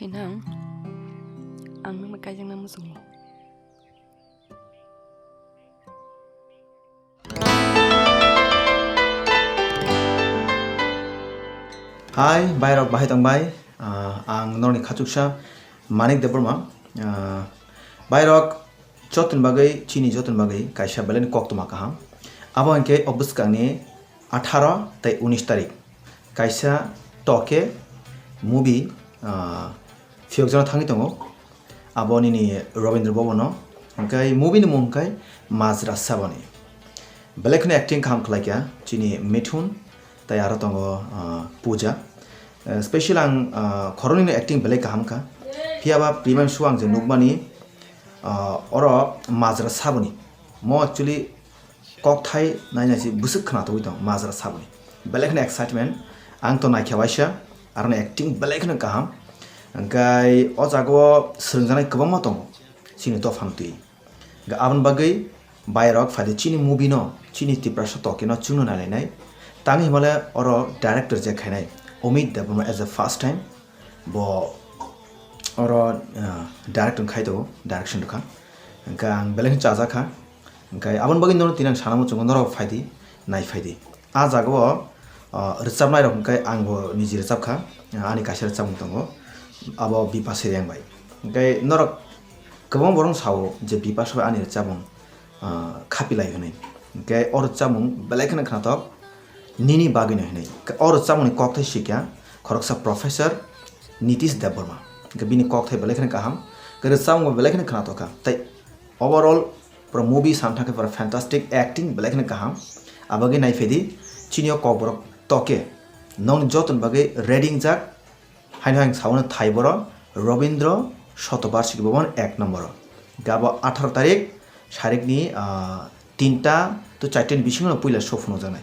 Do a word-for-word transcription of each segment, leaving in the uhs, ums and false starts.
Inang, ang nang kaijakna muchungo. Hai, bairok bahai tongbai. Ah, ang norni khachuksa Manik Debbarma. Ah, bairok, jotoni bagwi, chini jotoni bagwi kaisa belai ni koktwma kaham. Abo hinkhe o bwskangni atharo tei unis tarik kaisa toke movie, ah, phiyokjano thangwi tongo. Abo nini Rabindra Bhavan o. Hinkhe movie ni mung hinkhe Majra Saboni. Belai kheno acting kaham khlaikha chini Mithun tei aro tongo, ah, Pooja. Eh, special ang, ah, khoroknwino acting belai kaham kha. Phiyaba Primanshu ang je nukmani, ah, oro Majra Saboni. Mo actually kokthai naina se bwswk khwnatugwi tong Majra Saboni. Belai kheno excitement. Ang to naikha waisa, aroni acting belai kheno kaham. Hinkhe o jaga o swrwngjaknai kwbangma tongo chini dophano twi. Hinkhe aboni bagwi bairok phaidi chini movie no, chini Tiprasa toke no chwngno nailainai. Tangwi himale oro director je khainai Amit Debbarma as a first time. Bo oro, ah, direct wngkhai tongo, direction rwkha. Hinkhe ang belai khe chajakha. Hinkhe aboni bagwi norok tini ang sana muchungo, norok phaidi, nai phaidi. A jaga o, ah, rwchapnai rok hinkhe ang bo niji rwchapkha, ah, ani kaisa rwchapmung tongo, abo Bipasha Reang bai. Hinkhe norok kwbangma borok sao je Bipasha bai ani rwchapmung, ah, khapilai hwnwi. Hinkhe o rwchapmung belai kheno khwnathok, nini bagwino hwnwi. O rwchapmungni kokthai sikha khoroksa Professor Nitish Debbarma. Hinkhe bini kokthai belai kheno kaham, hinkhe rwchapmung bo belai kheno khwnathok kha. Tei overall pura movie sam thangkhe pura fantastic, acting belai kheno kaham. Abagwi nai phaidi, chini o kokborok toke nokni jotoni bagwi ready wngjak. Haino ang saono thai boro Robindra Shatobarshiki Bhavan ek nomboro. Gabo atharo tarik sarikni, ah, tinta to charta ni bisingo puila show phunukjaknai.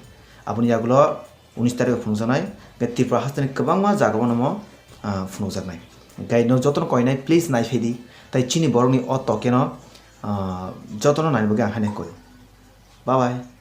Aboni yagulo unis tarikh phunukjaknai. Hingkhe Tripura hasteni kwbangma jagao no mo, ah, phunukjaknai. Hingkhe no jotono koinai please nai phaidi. Tai chini borokni o tokeno, ah, jotono nai bagwi ang haino koi. Bye bye.